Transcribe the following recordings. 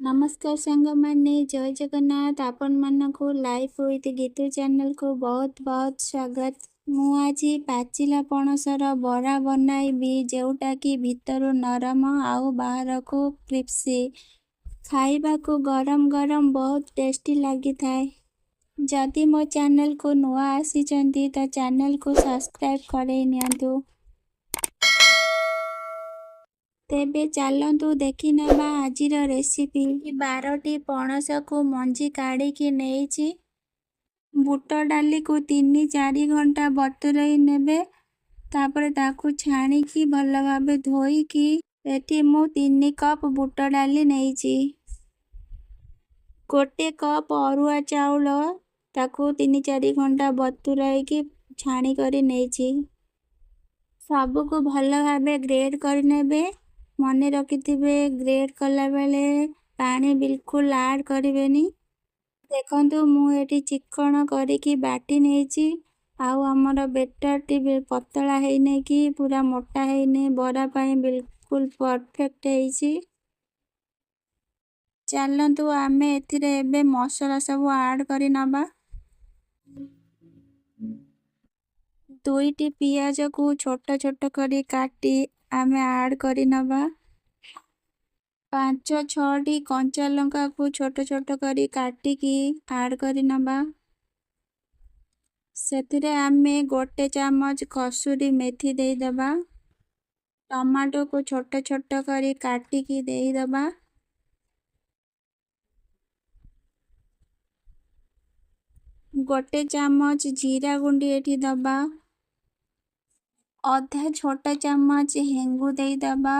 ନମସ୍କାର ସାଙ୍ଗମାନେ, ଜୟ ଜଗନ୍ନାଥ। ଆପଣମାନଙ୍କୁ ଲାଇଫ୍ ୱିଥ୍ ଗୀତୁ ଚ୍ୟାନେଲକୁ ବହୁତ ବହୁତ ସ୍ୱାଗତ। ମୁଁ ଆଜି ପାଚିଲା ପଣସର ବରା ବନାଇବି, ଯେଉଁଟାକି ଭିତରୁ ନରମ ଆଉ ବାହାରକୁ କ୍ରିସ୍ପି। ଖାଇବାକୁ ଗରମ ଗରମ ବହୁତ ଟେଷ୍ଟି ଲାଗିଥାଏ। ଯଦି ମୋ ଚ୍ୟାନେଲକୁ ନୂଆ ଆସିଛନ୍ତି ତ ଚ୍ୟାନେଲକୁ ସବସ୍କ୍ରାଇବ୍ କରେଇ ନିଅନ୍ତୁ। ତେବେ ଚାଲନ୍ତୁ ଦେଖିନେବା ଆଜିର ରେସିପି। 12ଟି ପଣସକୁ ମଞ୍ଜି କାଢ଼ିକି ନେଇଛି। ବୁଟ ଡାଲିକୁ 3-4 ଘଣ୍ଟା ବତୁରେଇ ନେବେ, ତାପରେ ତାକୁ ଛାଣିକି ଭଲ ଭାବେ ଧୋଇକି। ଏଠି ମୁଁ 3 କପ୍ ବୁଟ ଡାଲି ନେଇଛି। 1 କପ୍ ଅରୁଆ ଚାଉଳ, ତାକୁ 3-4 ଘଣ୍ଟା ବତୁରାଇକି ଛାଣି କରି ନେଇଛି। ସବୁକୁ ଭଲ ଭାବେ ଗ୍ରେଡ୍ କରିନେବେ। ମନେ ରଖିଥିବେ, ଗ୍ରେଡ୍ କଲାବେଳେ ପାଣି ବିଲକୁଲ ଆଡ଼୍ କରିବେନି। ଦେଖନ୍ତୁ, ମୁଁ ଏଠି ଚିକଣ କରିକି ବାଟି ନେଇଛି, ଆଉ ଆମର ବେଟରଟି ପତଳା ହେଇନି କି ପୁରା ମୋଟା ହେଇନି, ବରା ପାଇଁ ବିଲକୁଲ ପରଫେକ୍ଟ ହେଇଛି। ଚାଲନ୍ତୁ ଆମେ ଏଥିରେ ଏବେ ମସଲା ସବୁ ଆଡ଼୍ କରି ନେବା। 2ଟି ପିଆଜକୁ ଛୋଟ ଛୋଟ କରି କାଟି ଆମେ ଆଡ଼୍ କରିନେବା। 5-6ଟି କଞ୍ଚା ଲଙ୍କାକୁ ଛୋଟ ଛୋଟ କରି କାଟିକି ଆଡ଼୍ କରିନେବା। ସେଥିରେ ଆମେ 1 ଚାମଚ କସୁରୀ ମେଥି ଦେଇଦେବା। ଟମାଟୋକୁ ଛୋଟ ଛୋଟ କରି କାଟିକି ଦେଇଦେବା। 1 ଚାମଚ ଜିରା ଗୁଣ୍ଡି ଏଠି ଦେବା। ଅଧା ଛୋଟ ଚାମଚ ହେଙ୍ଗୁ ଦେଇଦେବା।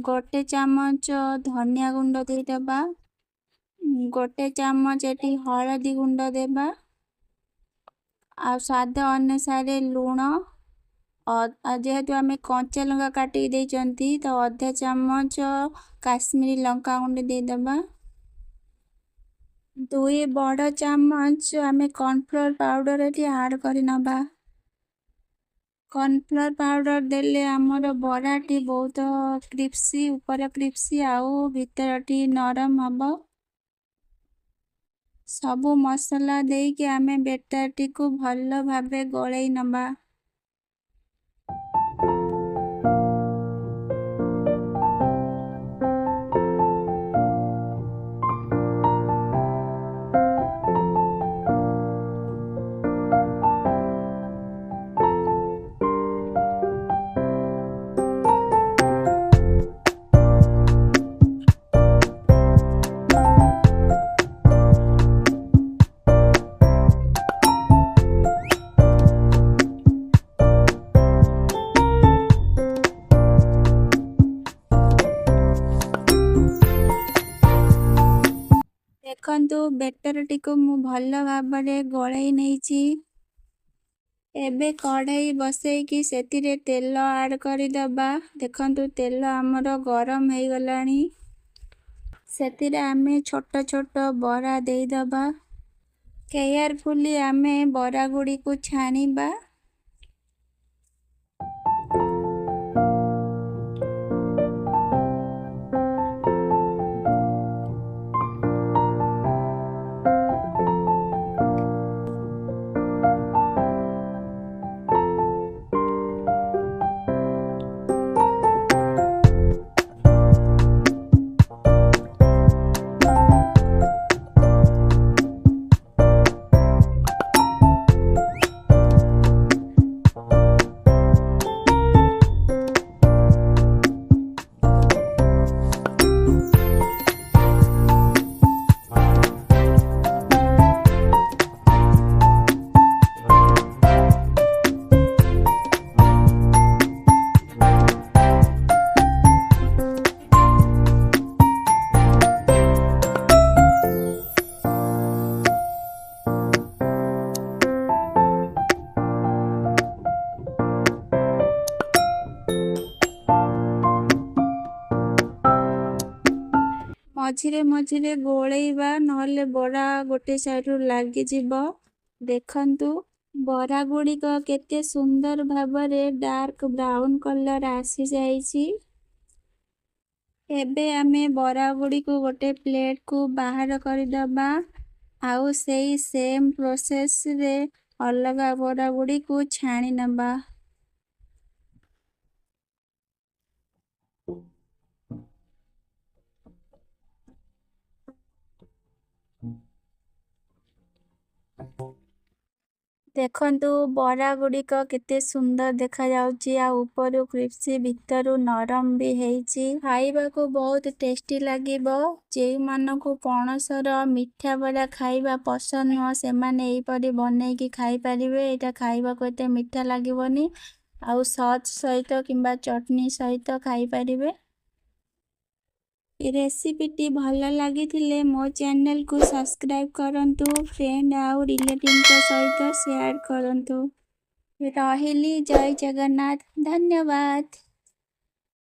1 ଚାମଚ ଧନିଆ ଗୁଣ୍ଡ ଦେଇଦେବା। 1 ଚାମଚ ଏଠି ହଳଦୀ ଗୁଣ୍ଡ ଦେବା, ଆଉ ସ୍ୱାଦ ଅନୁସାରେ ଲୁଣ। ଯେହେତୁ ଆମେ କଞ୍ଚା ଲଙ୍କା କାଟିକି ଦେଇଛନ୍ତି, ତ ଅଧା ଚାମଚ କାଶ୍ମୀରୀ ଲଙ୍କା ଗୁଣ୍ଡ ଦେଇଦେବା। 2 ବଡ଼ ଚାମଚ ଆମେ କର୍ଣ୍ଣଫ୍ଲୋର୍ ପାଉଡ଼ର ଏଠି ଆଡ଼୍ କରିନେବା। କର୍ଣ୍ଣଫ୍ଲୋର୍ ପାଉଡ଼ର ଦେଲେ ଆମର ବରାଟି ବହୁତ କ୍ରିସ୍ପି, ଉପର କ୍ରିସ୍ପି ଆଉ ଭିତରଟି ନରମ ହେବ। ସବୁ ମସଲା ଦେଇକି ଆମେ ବେଟରଟିକୁ ଭଲ ଭାବେ ଗୋଳେଇ ନେବା। ଦେଖନ୍ତୁ, ବେଟରଟିକୁ ମୁଁ ଭଲ ଭାବରେ ଗୋଳେଇ ନେଇଛି। ଏବେ କଢ଼େଇ ବସେଇକି ସେଥିରେ ତେଲ ଆଡ଼୍ କରିଦେବା। ଦେଖନ୍ତୁ, ତେଲ ଆମର ଗରମ ହେଇଗଲାଣି। ସେଥିରେ ଆମେ ଛୋଟ ଛୋଟ ବରା ଦେଇଦେବା। କେୟାରଫୁଲି ଆମେ ବରା ଗୁଡ଼ିକୁ ଛାଣିବା। ମଝିରେ ମଝିରେ ଗୋଳେଇବା, ନହେଲେ ବରା ଗୋଟେ ସାଇଡ଼ରୁ ଲାଗିଯିବ। ଦେଖନ୍ତୁ, ବରା ଗୁଡ଼ିକ କେତେ ସୁନ୍ଦର ଭାବରେ ଡାର୍କ ବ୍ରାଉନ୍ କଲର୍ ଆସିଯାଇଛି। ଏବେ ଆମେ ବରା ଗୁଡ଼ିକୁ ଗୋଟେ ପ୍ଲେଟ୍କୁ ବାହାର କରିଦେବା ଆଉ ସେଇ ସେମ୍ ପ୍ରୋସେସ୍ରେ ଅଲଗା ବରା ଗୁଡ଼ିକୁ ଛାଣି ନେବା। ଦେଖନ୍ତୁ, ବରା ଗୁଡ଼ିକ କେତେ ସୁନ୍ଦର ଦେଖାଯାଉଛି ଆଉ ଉପରୁ କ୍ରିସ୍ପି, ଭିତରୁ ନରମ ବି ହେଇଛି। ଖାଇବାକୁ ବହୁତ ଟେଷ୍ଟି ଲାଗିବ। ଯେଉଁମାନଙ୍କୁ ପଣସର ମିଠା ବରା ଖାଇବା ପସନ୍ଦ ନୁହଁ, ସେମାନେ ଏହିପରି ବନେଇକି ଖାଇପାରିବେ। ଏଇଟା ଖାଇବାକୁ ଏତେ ମିଠା ଲାଗିବନି ଆଉ ସସ୍ ସହିତ କିମ୍ବା ଚଟଣି ସହିତ ଖାଇପାରିବେ। ରେସିପିଟି ଭଲ ଲାଗିଥିଲେ ମୋ ଚ୍ୟାନେଲକୁ ସବସ୍କ୍ରାଇବ୍ କରନ୍ତୁ, ଫ୍ରେଣ୍ଡ ଆଉ ରିଲେଟିଭଙ୍କ ସହିତ ସେୟାର କରନ୍ତୁ। ରହିଲି, ଜୟ ଜଗନ୍ନାଥ, ଧନ୍ୟବାଦ।